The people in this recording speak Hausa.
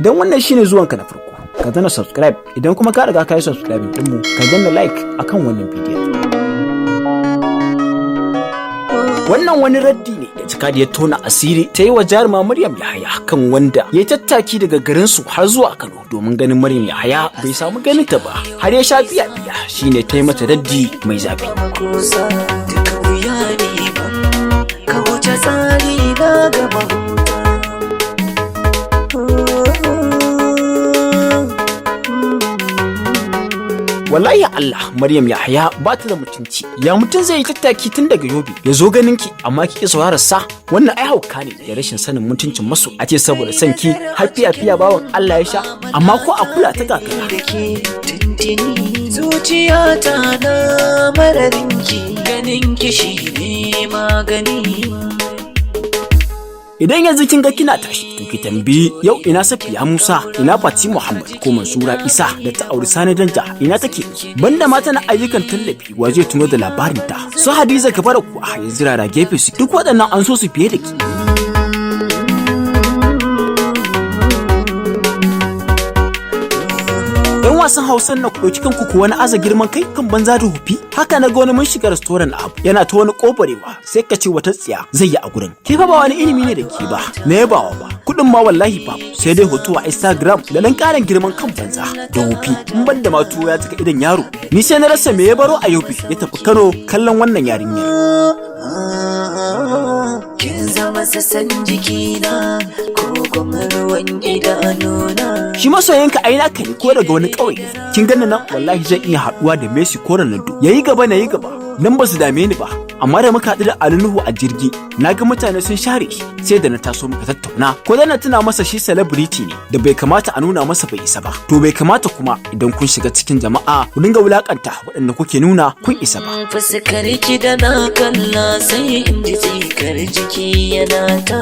Idan wannan shine zuwanka na farko, ka danna subscribe. Idan kuma ka riga ka yi subscribe ɗinmu, ka danna like akan wannan bidiyon. Wannan wani raddi ne da jakadiyar tona asiri ta yi wa jaruma Maryam Yahaya kan wanda ya tattaki daga garinsu har zuwa Kano domin ganin Maryam Yahaya, bai samu ganin ta ba har ya sha biya biya. Shine ta yi mata raddi mai zafi. Kusa duka wuya ne ban ka wuce tsari na gaba huta. Wallahi Allah, Maryam Yahaya ba ta da mutunci. Ya mutum zai yi tattaki tun daga Yobe ya zo ganin ki, amma ki sauraron sa? Wannan ai hauka ne da rashin sanin mutuncin maso. A ce saboda son ki har fiya fiya bawan Allah ya sha, amma ko a kula ta gagara. Da ke tuntuni zuciyata na mararinki, ganin ki shi ne magani. Idan yanzu kin ga kina tashi, to ki tambayi yau ina Safiya Musa, ina Fati Muhammad ko Mansura Isa da ta auri Sani Danja, ina take? Banda ma tana ayyukan tallafi, wa zai tuno da labarin ta? Su Hadiza Kabara kuwa yanzu rara gefe su. Duk waɗannan an so su fiye da ki. Yan wasan Hausan na, ku ɗauki kanku ku wani aza girman kai kan banza da hufi. Haka na ga wani mun shiga restaurant, abu yana ta wani kobarewa, sai ka ce wata tsiya zai yi a gurin. Ke fa ba wani ilimi ne da ke ba na yabawa ba, kuɗin ma wallahi ba, sai dai hoto a Instagram da nan ƙarin girman kan banza da hufi. In ban da ma tuwo ya cika idan yaro, ni sai na rasa me ya baro a Yobe ya tafi Kano kallon wannan yarinyar. Kin zama sassan jikina ko ruwan idanuna. Shi masoyinka ai naka ne ko daga wani ƙauye. Kin gani nan, wallahi zan iya haɗuwa da Messi ko Ronaldo, yayi gaba na yi gaba, nan ba su dame ni ba. Amma da muka haɗu da Ali Nuhu a jirgi, na ga mutane sun share shi, sai da na taso muka tattauna, ko da na tuna masa shi celebrity ne da bai kamata a nuna masa bai isa ba. To bai kamata kuma idan kun shiga cikin jama'a ku dinga wulakanta waɗanda kuke nuna kun isa ba. Fuskar ki da na kalla, sai in ji tsikar jiki yana ta